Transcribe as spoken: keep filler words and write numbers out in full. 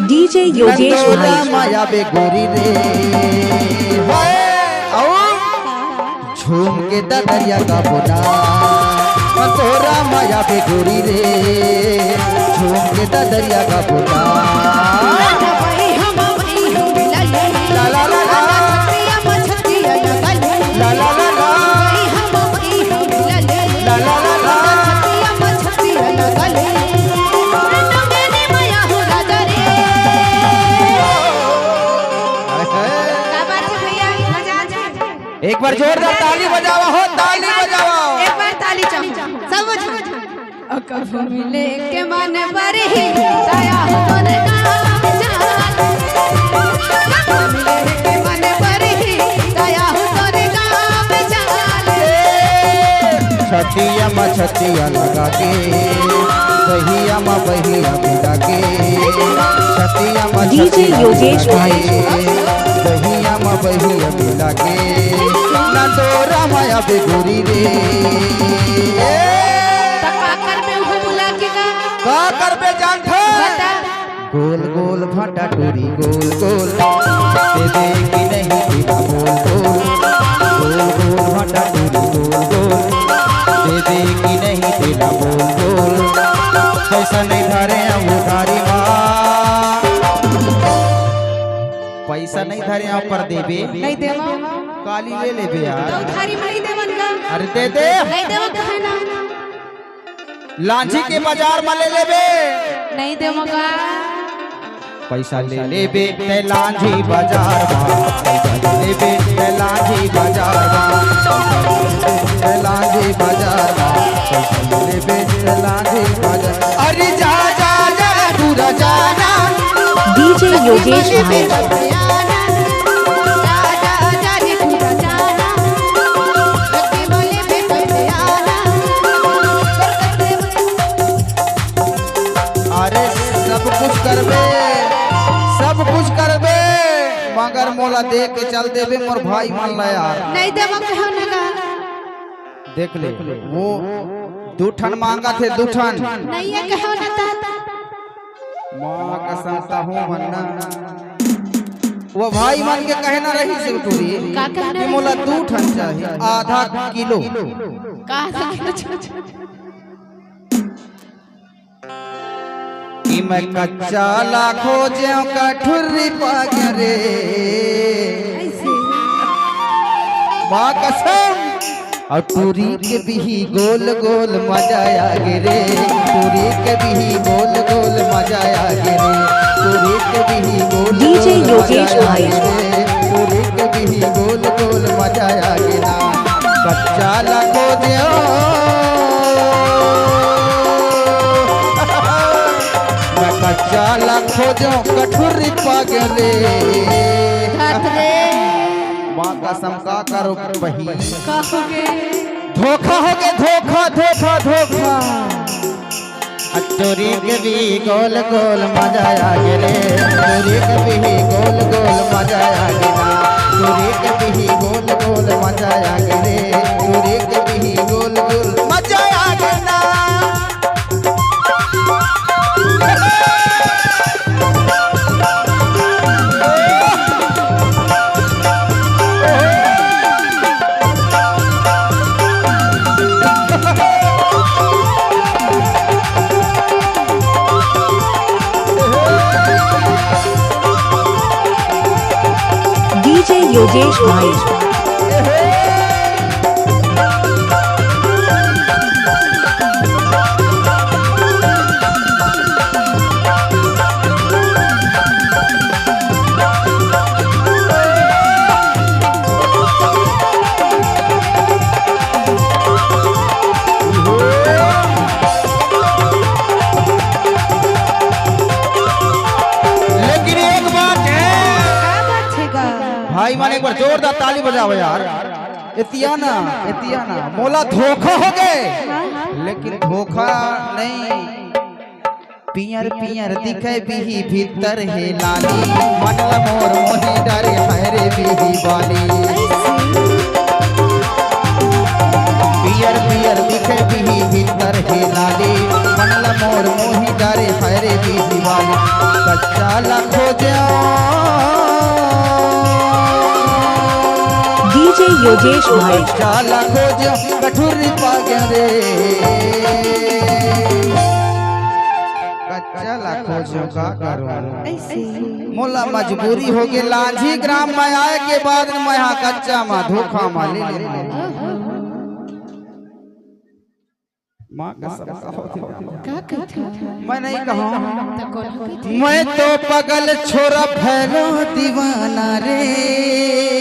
DJ Yogesh भाई। माया बेगोरी रे। हाय। अउ झूम के ददरिया का बोला। तोरा माया बेगोरी रे। झूम के ददरिया का बोला। ला ला ला ला। ला ला ला ला। ला ला ला ला। का बात है भैया, मजा आ जाए। एक बार जोरदार ताली बजावा हो, ताली बजावा। एक बार ताली चाहूँ, सब बजा। कब मिले के मन बरही, दया हो तोरे गाँव जान। कब मिले के मन बरही, दया हो तोरे गाँव जान। छतिया म छतिया लगा के, बहिया म बहिया मिला के। छतिया म डीजे छतिया योगेश लगा भाई। के, बहिया म बहिया मिला के। ना तोरा माया बेगोरी रे। त का करबे उहे बुला के का? का करबे जानथस? बता। गोल गोल भाटा टूरी गोल गोल, दे दे कि नहीं तेरा बोल बोल। गोल गोल भाटा टूरी गोल गोल, दे दे कि नहीं तेरा बोल बोल। पैसा नहीं धरे हम उधारी माँ। पैसा नहीं धरे हम पर देबे। नहीं देवा। काली ले लेबे यार। तो उधारी मारी देवन का। अरे दे दे। नहीं देवा कहे ना। लांझी के बाजार म ले लेबे। नहीं देवा का। पैसा ले लेबे ते लांझी बाजार म। पैसा ले लेबे ते लांझी बाजार म। पैसा ले लेबे ते लांझी बाजार म। पैसा ले लेबे ते लांझी बाजार। अरे जा, जा, जा, दूरा जाना। डीजे योगेश भाई। अरे सब कुछ करबे, सब कुछ करबे, मगर मोला देख के चल देबे मोर भाई मन ला यार। नहीं देबो कहो ना गा। देख ले, वो दू ठन मांगथे, दू ठन। नहीं है कहो ना ता। माँ कसम, तहूँ मन ना। वो भाई मन के कहना रहिस टूरी का कहना कि मोला रहिस? दू ठन चाही, आधा किलो। का आधा किलो? कि मैं कच्चा ला खोजेंव कठुर्री पागे रे। ऐसे। माँ कसम। अउ टूरी के बिही गोल गोल मजा आगे रे। टूरी के बिही गोल गोल मजा आगे रे। टूरी के बिही गोल डीजे गोल मजा योगेश भाई। आगे रे। टूरी के बिही गोल गोल मजा आगे ना। कच्चा ला खोजेंव। मैं कच्चा ला खोजेंव कठुर्री पागे रे। धत रे। माँ कसम का करो बही। का हो गे? धोखा हो गे, धोखा, धोखा, धोखा। अ टूरी के बिही गोल गोल मजा आगे रे। टूरी के बिही गोल गोल मजा आगे ना। टूरी के बिही गोल गोल मजा आगे रे। टूरी के बिही गोल गोल मजा आगे ना। डीजे योगेश भाई। लेकिन एक बात है। का बात है गा? भाई मन एक बार जोरदार ताली बजाओ यार। एतिया ना, एतिया ना, मोला धोखा हो गे। हाँ, हाँ। लेकिन धोखा नहीं, पियर पियर दिखे बिही भीतर हे लाली, मन ला मोर मोही डरे हाय रे बिही बाली। ऐसे। पियर पियर दिखे बिही भीतर हे लाली, मन ल मोर मोही डारे हाय रे बिही वाली। कच्चा ला खोज्यो। DJ योगेश भाई। कच्चा ला खोज्यो, कठुरी पागे रे। कच्चा ला खोज्यो, का करूं? ऐसे। मोला मजबूरी होगे, लांझी ग्राम में आए के बाद में मैं हा कच्चा मा धोखा मा ले ले। माँ कसम, का होथे? का कथे? मैं नहीं कहूँ। त कोन कथे? मैं तो पगल छोरा भैरो दीवाना रे।